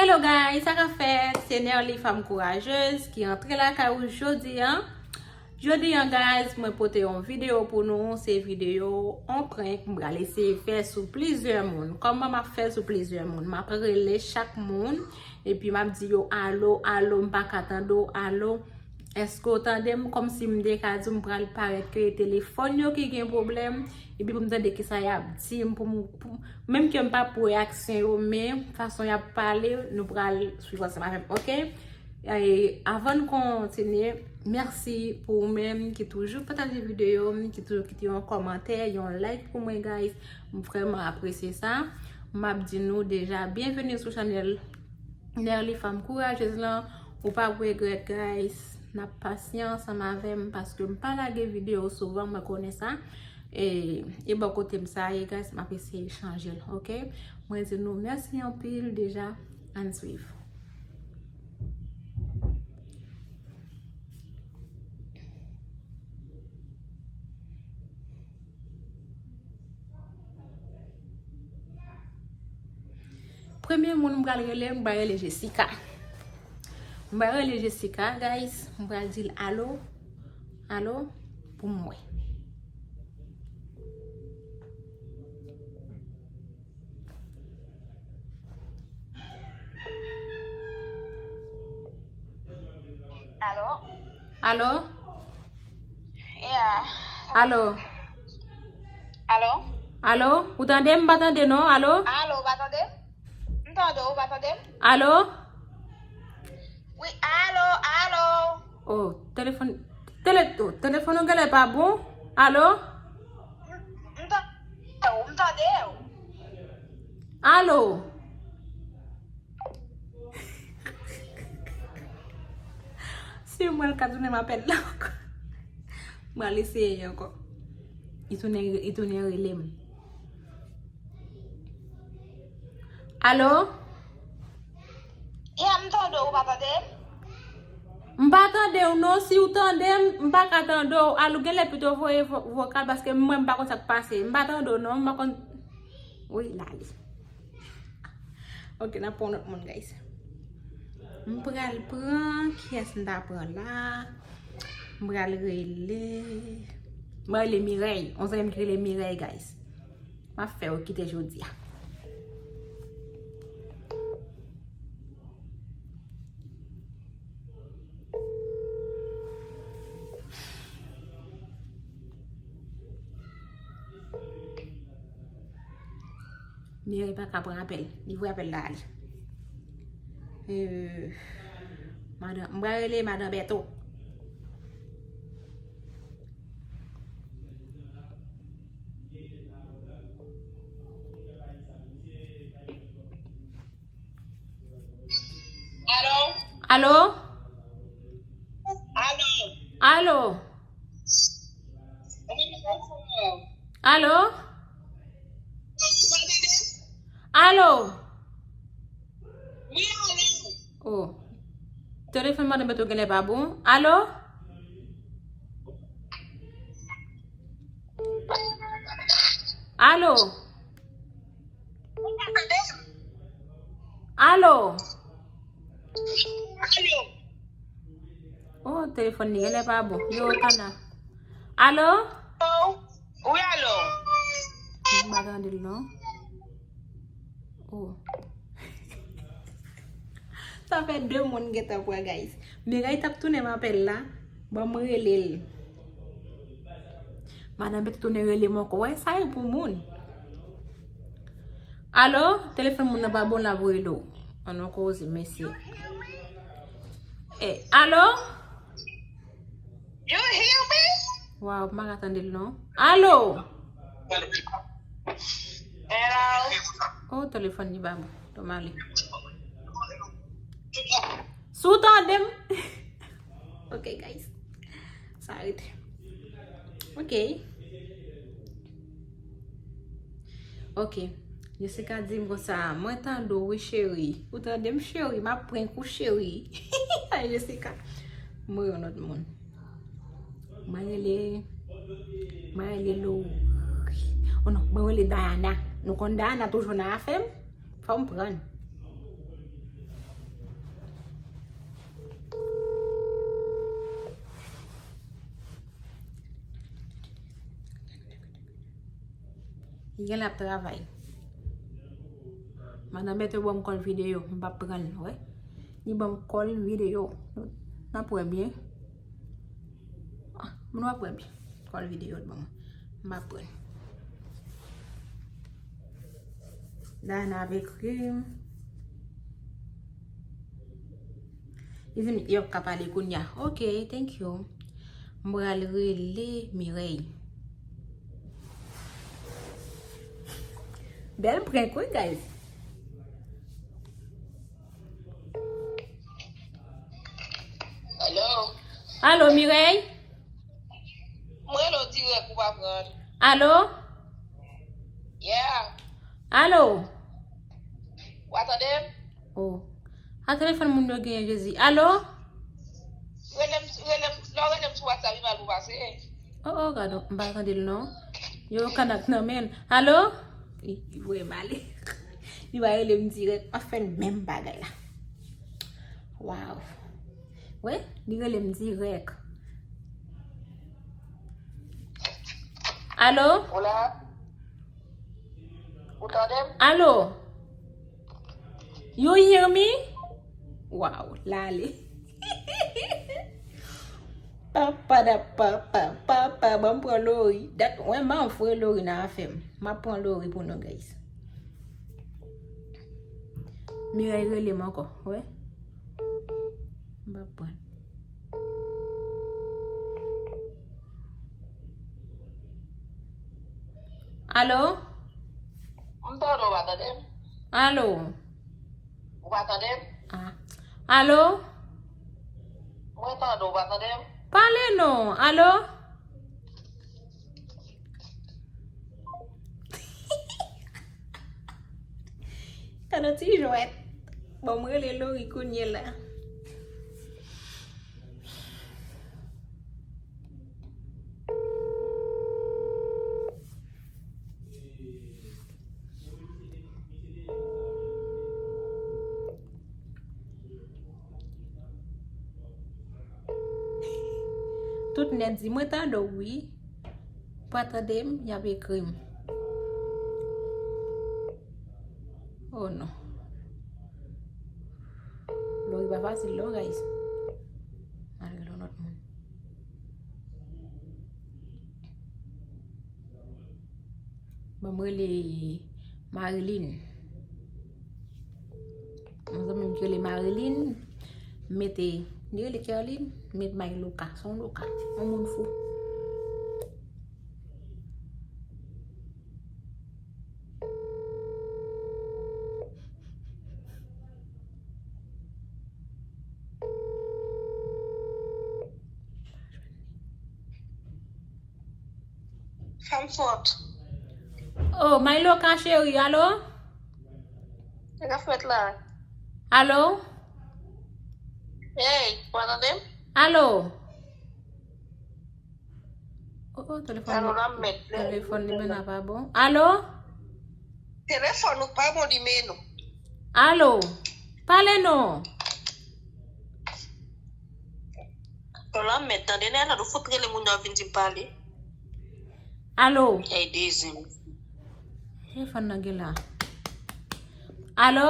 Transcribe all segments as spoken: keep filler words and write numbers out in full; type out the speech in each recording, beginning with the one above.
Hello guys, sa k ap fèt? Se Nerly Fanm Kourajez ki antre lakay ou jodi a. Jodi a guys, mwen pote yon videyo pou nou, se videyo yon prank m pral eseye fè sou plizyè moun. Kòman m ap fè l sou plizyè moun? M ap rele chak moun, epi m ap di yo alo, alo, m pa ka tande w, alo. Èske w tande m? Kòmsi m te ka di w m pral parèt ke e telefòn yo ki gen pwoblèm, epi pou m tande kisa y ap di m, pou m, pou, menm ke m p ap reyaksyon yo, men fason y ap pale, nou pral swiv ansanm avè m, oke? E, avan n kontinye, mèsi pou ou menm ki toujou pataje videyo m, ki toujou kite yon kòmantè, yon like pou mwen, guys. M vrèman apresye sa. M ap di nou deja, byenveni sou chanèl Nerly Fanm Kourajez lan. Ou p ap regrèt, guys. N ap pasyan ansanm avè m paske m pa lage videyo souvan, mwen konnen sa. E, e bò kote m sa ye, guys, m ap eseye chanje l, oke? Mwen di nou mèsi anpil deja. Ann swiv. Premye moun m pral rele, m pral rele Jessica. M pral rele Jessica, guys. M pral di l alo, alo, pou m wè. Alo? Alo? Yeah. Alo? Alo? Alo? Ou tande m? M pa tande non. Alo? Alo, ou pa tande m? M tande w, ou pa tande m? Alo? Wi, alo, alo. Oh, telefòn, tele, oh, telefòn ou genlè pa bon. Alo? M, m tande w, m tande w. Alo? Si mwen ka tounen m apèl la ankò. Mwen al eseye ankò. Li tounen, li tounen rele m. Alo? Yeah, m tande w, ou pa tande m? M pa tande w non, si w tande m, m pa ka tande w. Al ou genlè pito voye vo-, vokal paske mwen m pa konn sa k pase. M pa tande w non, m pa konn. Wi, l ale. Ok, n ap pran yon lòt moun, guys. M pral pran, kiyès m ta pran la? M pral rele, m pral rele Mireille. Yon zanmi m ki rele Mireille, guys. M ap fè yo kite jodi a. Mireille pa ka pran apèl. Li voye apèl la ale. Euh, madan, m pral rele madan Bèto. Alo? Alo? Alo? Alo? Alo? Alo? Wi, alo? Oh. Telefòn madan Bèto genlè pa bon. Alo? Alo? Alo? Alo? Oh, telefòn li genlè pa bon. Yo, kana. Alo? Wi, alo? M pa tande l non. Oh. Sa fè de moun gentan pran, guys. Mireille t ap tounen m apèl la. Ban m rele l. Madan Bèto tounen rele m ankò. Wè, sa yo pou moun. Alo? Telefòn moun nan pa bon, l ap rele w. An nou koze, mesye. Eh, alo? You hear me? Waw, m pa ka tande l non. Alo? Hello? Oh, telefòn li pa bon. Tò m ale. Si w tande m. Ok, guys. Sa rete. Ok. Ok. Jessica di m konsa, mwen tande w wi cheri. Ou tande m cheri, m ap prank ou cheri. Ay, Jessica. M wè yon lòt moun. Mwen rele, mwen rele Lori. Oh non, mwen rele Diana. Nou konn Diana toujou nan afè m. Fò m prann. Gen lè ap travay. Madan Bèto ban m kòl videyo, m p ap pran l, wè. Li ban m kòl videyo. N ap wè byen. Ah, nou ap wè byen. Kòl videyo l ban mwen. M ap pran l. Dana ap ekri m. Li di m, yo ka pale kounye a. Ok, thank you. M pral rele Mireille. Bèl prank, wi, guys. Alo? Alo, Mireille? Mwen rele w dirèk, ou pa pran. Alo? Yeah. Alo? Ou pa tande m? Oh. A telefòn moun yo genyen, Jezi. Alo? Rele m, rele m, lè w rele m sou WhatsApp, li mal pou pase. Oh, oh, gadon, m pa tande l non. Yo, kanak nan men. Alo? Li, li voye m ale. Li va rele m dirèk. M ap fè l menm bagay la. Wow. Wi, li rele m dirèk. Alo? Ou la? Ou tande m? Alo? You hear me? Wow, l ale. Papa da papa, papa, ban m pran Lori. Dat, wè, m anvoye Lori nan afè m. M ap pran Lori pou nou, guys. Mireille rele m ankò, wè. M ap pran. Alo? M tande w, pa tande m? Alo? Ou pa tande m? Ah. Alo? Mwen tande w, pa tande m? Pale non. Alo? Gade yon ti jwèt. Bon, mwen rele Lori kounye la. Tout nèt di, mwen tande w wi. Pa tande m, y ap ekri m. Oh non. Lori pa fasil non, guys. Malgre l yon lòt moun. Bon, mwen rele Marilyn. Yon zanmi m ki rele Marilyn, m mete, li rele Kerlin, m met May Loka, se yon Loka, yon moun fou. Fanm fòt. Oh, May Loka cheri, alo? Sa k ap fèt la? Alo? Hey, ou pa tande m? Alo? Oh, oh, telefòn li, telefòn li menm nan pa bon. Alo? Telefòn ou pa bon li menm non. Alo? Pale non. Yo la mèt tande nèg la, nou fout rele moun yo vin di m pale. Alo? Ey, dezyen. Telefòn nan gen la. Alo?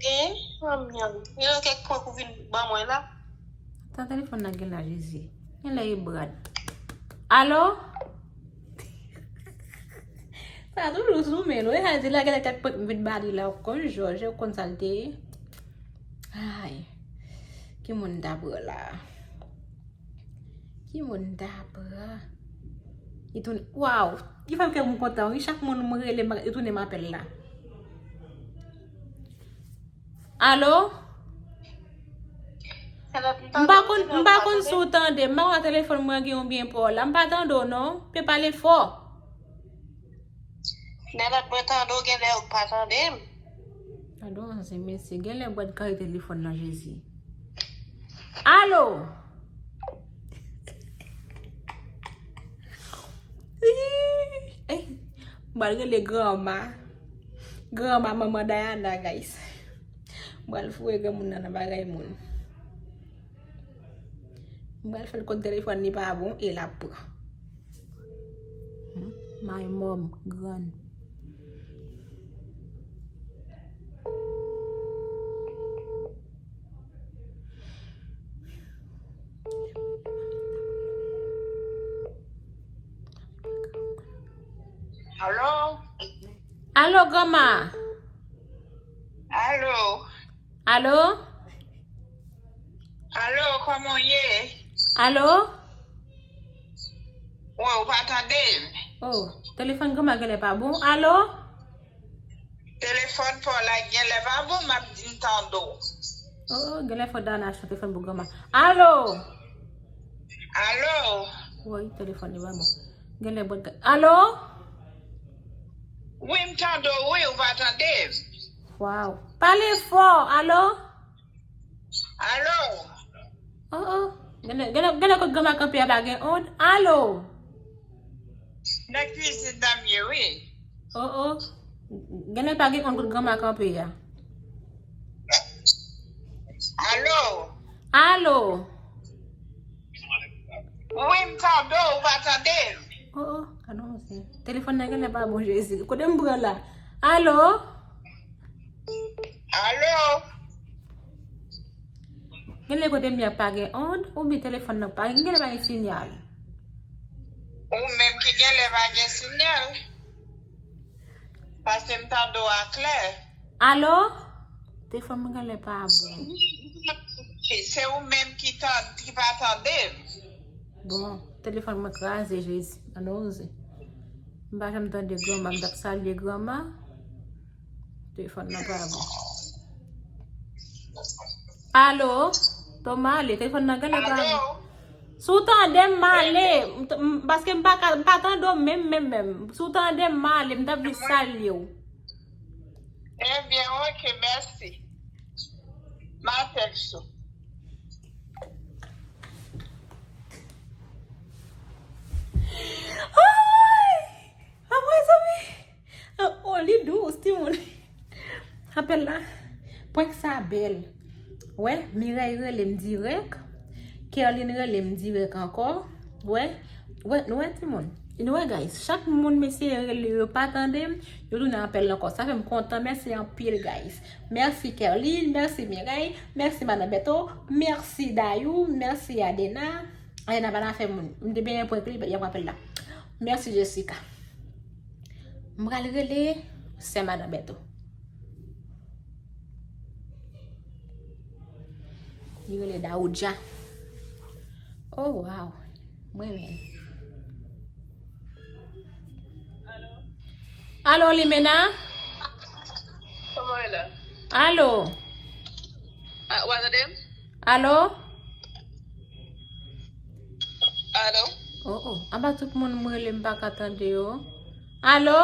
Gen? Anmyè. Gen kèk pwen pou vin ban mwen la. Tan telefòn nan gen la, Jezi. Gen lè e Brad. Alo? Sa toujou sou men nou. E sa di la, gen lè kèk pwen vin ba li la, ou konn Jòj, ou konn sa l te ye. Ay. Ki moun ta pran la? Ki moun ta pran? Li tounen, waw! Li fè m kè m kontan, wi. Chak moun mwen rele, m, li tounen m apèl la. Alo? M pa konn, m pa konn si w tande m. M pa konn si telefòn mwen gen yon byen pa w la. M pa tande w non. Pe pale fò. Nènòt, mwen tande w, gen lè ou pa tande m. Gadon anyen mesye, gen lè Brad kare telefòn nan, Jezi. Alo? Ey, m pral rele granma. Granma manman Dayana, guys. M pral foure granmoun nan nan bagay moun. M pral fè l konn telefòn li pa bon e l ap pran. Hmm. My mom, grann. Alo? Alo, granma? Alo? Alo? Alo, kòman w ye? Alo? Wi, ou pa tande m? Oh, telefòn granma genlè pa bon. Alo? Telefòn pa w la genlè pa bon, m ap di m tande w. Oh, oh, genlè fò Dana achte telefòn pou granma. Alo? Alo? Woy, telefòn li pa bon. Genlè bon. Alo? Wi, m tande w, wi, ou pa tande m? Wow. Pale fò, alo? Alo? Oh, oh. Genlè, genlè, genlè kot granma kanpe a pa gen ond. Alo? Nan kwizin nan m ye, wi. Oh, oh. Genlè pa gen ond kot granma kanpe a. Alo? Alo? Wi, m tande w, ou pa tande m? Oh, oh. Anonse. Telefòn nan genlè pa bon, Jezi. Kote m pran la? Alo? Alo? Genlè kote m ye a pa gen ond, oubyen telefòn nan pa, genlè pa gen sinyal. Ou menm ki genlè pa gen sinyal. Paske m tande w a klè. Alo? Telefòn mwen genlè pa bon. Se ou menm ki tan-, ki pa tande m. Bon, telefòn mwen kraze, Jezi. Anonse. M pa janm tande granma, m t ap salye granma. Telefòn nan pa bon. Alo? Toma ale, telefòn nan genlè pa bon. Alo? Si w tande m, m ale. M t-, m, paske m pa ka, m pa tande w menm, menm, menm. Si w tande m, m ale. M t ap jis salye w. Ebyen, oke, mèsi. M a tèks ou. Ay! Anmwey, zanmi! Oh, li dous, timoun. Apèl la, prank sa bèl. Wè, Mireille rele m dirèk. Kerline rele m dirèk ankò. Wè, wè, nou wè, timoun. Nou wè, guys, chak moun mesye rele yo pa tande m, yo tounen apèl ankò. Sa fè m kontan. Mèsi anpil, guys. Mèsi, Kerline. Mèsi, Mireille. Mèsi, Madan Bèto. Mèsi, Dayou. Mèsi, Adena. Adena pa nan afè moun. M te benyen prank li, y ap apèl la. Mèsi, Jessica. M pral rele sè Madan Bèto. Li rele Daoudja. Oh, wow. Mwen menm. Alo, Limena? Kòman w ye la? Alo? Ah, w a tande m? Alo? Alo? Oh, oh. Apa tout moun mwen rele m pa ka tande yo? Alo?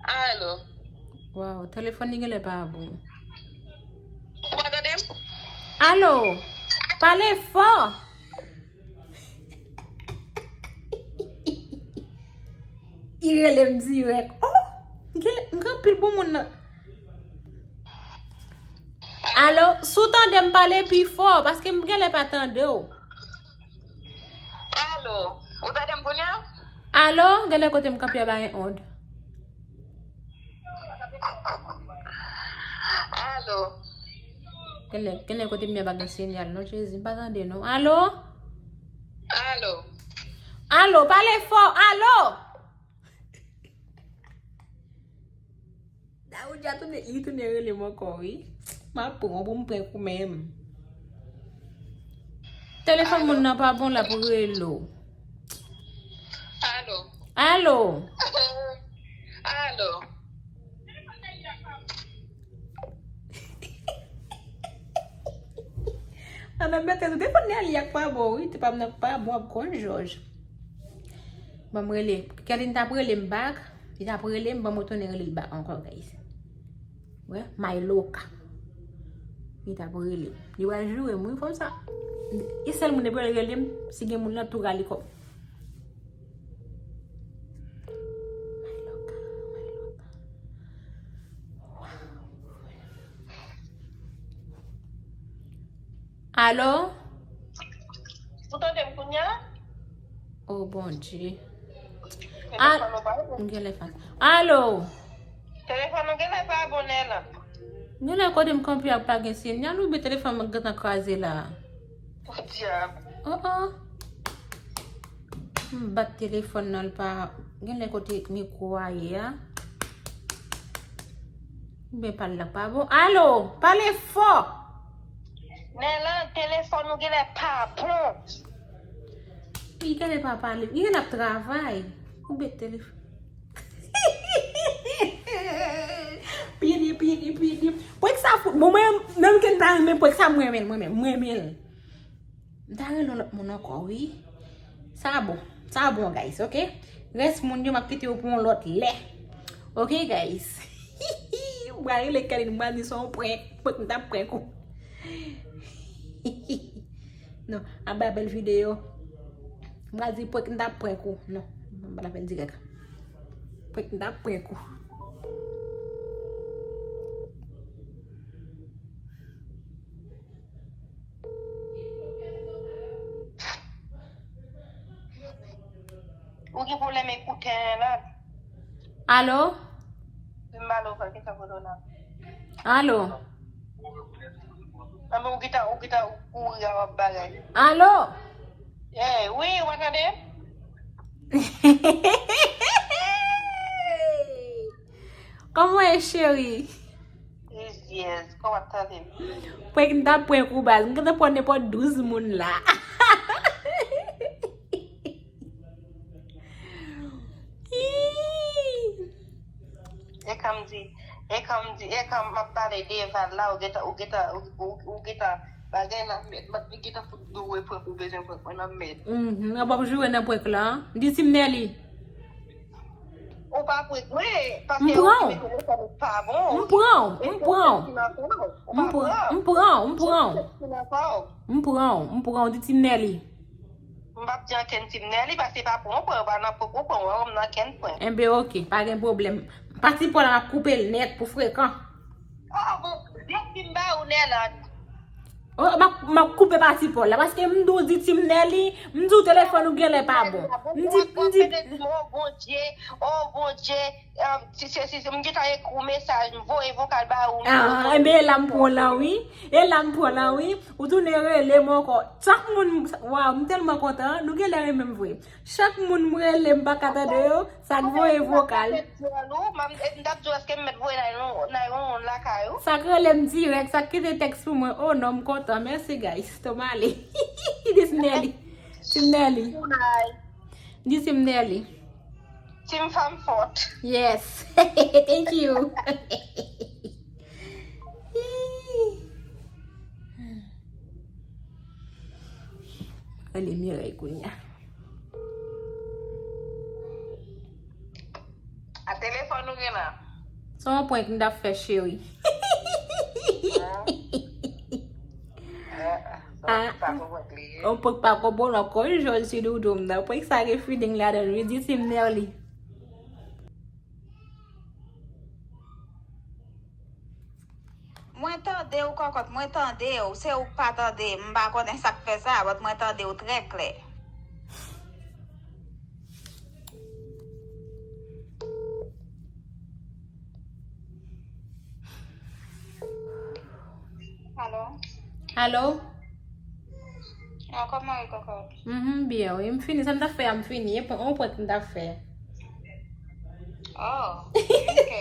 Alo? Wow, telefòn li genlè pa bon. Ou pa tande m? Alo? Pale fò! Li rele m dirèk. Oh! M gen, m gen anpil bon moun nan. Alo, si w tande m, pale pi fò, paske m genlè pa tande w. Alo, ou tande m kounye a? Alo, genlè kote m kanpe a pa gen ond. Alo. Genlè, genlè kote m ye a pa gen sinyal non, Jezi, m pa tande non. Alo? Alo. Alo, pale fò, alo! Daoudja tounen, li tounen rele m ankò, wi. M ap pran w pou m pran kou menm. Telefòn moun nan pa bon la pou rele w. Alo. Alo. Alo. An nan mete tou telefòn nan li ak pa bon, wi. Te pa m nan pa bon, ap konn jòj. Ban m rele. Kerline t ap rele m back. Li t ap rele m, ban m retounen rele l back ankò, guys. Wè, my loca. Li t ap rele m. Li pral joure m, wi, fanm sa. E sèl moun li pral rele m, si gen moun nan tou rale kòb. My loca, my loca. Wow. Alo? Ou tande m kounye a? Oh, Bondye. Telefòn ou pa bon. M gen lè fas. Alo. Telefòn ou gen lè pa bon, Nèlan. Gen lè kote m kanpe a pa gen sinyal, oubyen telefòn mwen gentan kraze la. Podyab. Oh, oh. M bat telefòn nan, l pa gen lè kote mikwo a ye a. Oubyen pale la pa bon. Alo, pale fò. Nèlan, telefòn ou genlè pa bon. Li genlè pa pale. Li genlè ap travay. Oubyen telefòn. Pini, pini, pini. Prank sa fout. Bon, mwen menm ke m ta renmen prank sa, mwen renmen l, mwen menm, mwen renmen l. M ta rele yon lòt moun ankò, wi. Sa bon. Sa bon, guys, ok? Rès moun yo, m ap kite yo pou yon lòt lè. Ok, guys? M pral rele Kèlin, m pral di se yon prank. Prank, m t ap prank ou. Non, ap bay bèl videyo. M pral di prank, m t ap prank ou. Non, m pa la fè l dirèk. Prank, m t ap prank ou. Ou gen pwoblèm ekoutè la? Alo? M ba lo fè kisa kote w la. Alo? Anben ou gentan, ou gentan kouri a w ap bagay. Alo? Eh, wi, w a tande? Kòman w ye, cheri? Yes, kòman w ap tande m? Prank m t ap prank ou, baz. M gentan pran nenpòt douz moun la. E kan m di, e kan m di, e kan m ap pale de Val la, ou gentan, ou gentan, ou, ou, ou gentan, bagay la mèd, m ap gentan fout dou we prank ou bezwen prank mwen nan mèd. Mhm, w ap joure nan prank la. Di Team Nelly. Ou pa prank mwen, paske ou di telefòn ou pa bon. M pran w, m pran w, m pran w. M pran w, m pran w, m pran w. M pran w, m pran w, di Team Nelly. M p ap di ankenn Team Nelly, paske pa pran w pran, ou pa nan prank ou pran, ou pa wè m nan ankenn prank. Enben, ok, pa gen pwoblèm. Pati Paul la, m ap koupe l nèt pou frekan. Oh, bon, depi m ba ou Nèlan. Oh, m ap, m ap koupe pati Paul la, paske m di w di Team Nelly, m di w telefòn ou genlè pa bon. M di, m di, oh, Bondye, oh, Bondye, um, si, si, si, si, m gentan ekri w mesaj, m voye vokal ba ou. Ah, enben, e la m pran w lan, wi. E la m pran w lan, wi. Ou tounen rele m ankò. Chak moun, waw, m tèlman kontan. Nou genlè renmen m vre. Chak moun m rele, m pa ka tande yo, sa k voye vokal. M t ap di w, èske m mèt voye nine one one lakay ou? Sa k rele m dirèk, sa k kite tèks pou mwen. Oh non, m kontan. Mèsi, guys. Toma ale. Dis Nelly. Team Nelly. Dis Team Nelly. Team fanm fòt. Yes. Thank you. Rele Mireille kounye a. A telefòn ou gen la? Se yon prank m t ap fè, cheri. Ah, ah, ah, ah. Ah, ah. Yon prank pa konprann li ye. Yon prank pa konprann ankò, yon jòl si doudou m nan. Prank sa gen feeling ladan l, wi, di Team Nelly. Mwen tande w, kòkòt, mwen tande w. Se ou k pa tande m. M pa konnen sa k fè sa, but mwen tande w trè klè. Alo? Alo? Ah, kòman w ye, kòkòt? Mhm, byen, wi. M fini, sa m t ap fè a, m fini. E prank, yon prank m t ap fè. Oh, ok.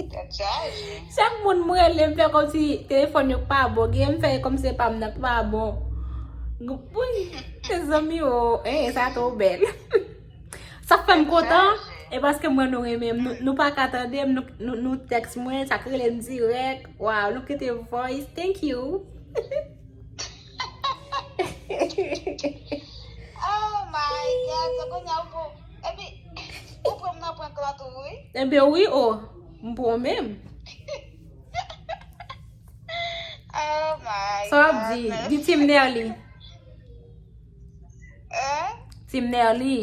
Tèt chaje. Chak moun m rele, m fè kòmsi telefòn yo pa bon. Gen m fè kòmsi se pa m nan pa bon. Wi, mezanmi, oh, eh, sa twò bèl. Sa k fè m kontan, e paske m wè nou renmen m. Nou, nou pa ka tande m, nou, nou, nou tèks mwen, sa k rele m dirèk. Waw, nou kite voice. Thank you. Oh my God, so kounye a ou pran, epi, ou pran m nan prank la tou, wi. Ebyen, wi, oh, m pran w menm. Oh my God. Sa w ap di? Di Team Nelly. Hein? Team Nelly.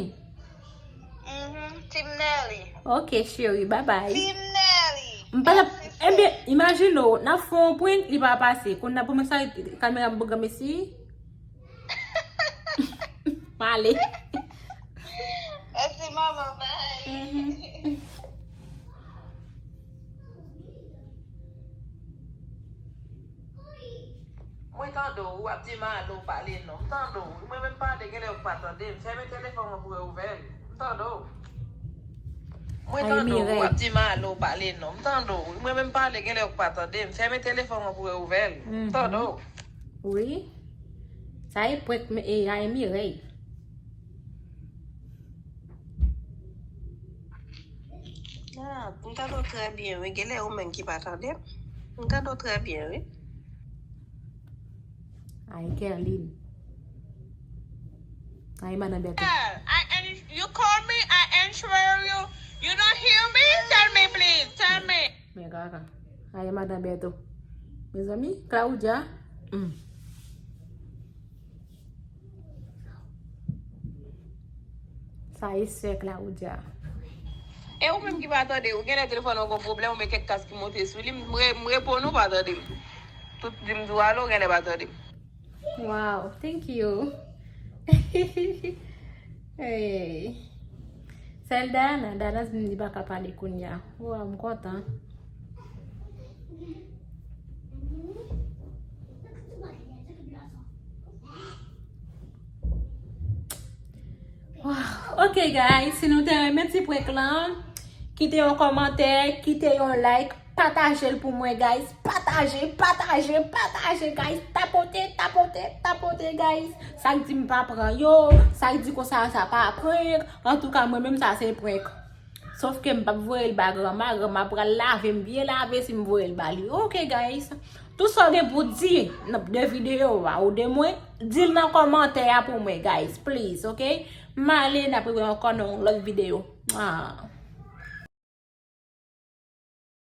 Mhm, Team Nelly. Ok, cheri, bye bye. Team Nelly. M pa t ap, ebyen, imajine w, n ap fè yon prank, li pa pase. Kounye a pou mwen sa, kamera m bougan mesi. M ale. Èske Mwen tande w, w ap di m ale w pale non. M tande w. Mwen menm pale, genlè w pa tande m. Fèmen telefòn mwen pou w ouvè l. M tande w. Mwen tande w, w ap di m ale w pale non. M tande w. Mwen menm pale, genlè w pa tande m. Fèmen telefòn mwen pou w ouvè l. M tande w. Wi. Sa e prank, e, a e Mireille. Ah, m tande w trè byen, wi. Genlè ou menm ki pa tande m. M tande w trè byen, wi. Ay, Kerline. Ay, madan Bertho. I an-, you call me, I answer you. You don't hear me? Tell me, please. Tell me. Men kaka. Ay, madan Bertho. Mezanmi, Claudia. Hmm. Sa e sè Claudia. E ou menm ki pa tande, ou genlè telefòn ou gon pwoblèm, ou men kèk kas ki monte sou li, m re-, m reponn ou pa tande m. Tout di m di w alo, ou genlè pa tande m. Wow, thank you. Hey. Sèl Dana, Dana di m li pa ka pale kounye a. Wow, m kontan. Wow. Ok, guys, si nou te renmen ti prank lan, kite yon kòmantè, kite yon like, pataje l pou mwen, guys. Pataje, pataje, pataje, guys. Tapote, tapote, tapote, guys. Sa k di m pa pran yo, sa k di konsa sa pa prank. Antouka, mwen menm sa se prank. Sof ke m p ap voye l ba granma, granma pral lave m byen lave si m voye l ba li. Ok, guys. Tout sa w gen pou di nan, de videyo a ou de mwen, di l nan kòmantè a pou mwen, guys. Please, ok? M ale, n ap rewè ankò nan yon lòt videyo. Ah.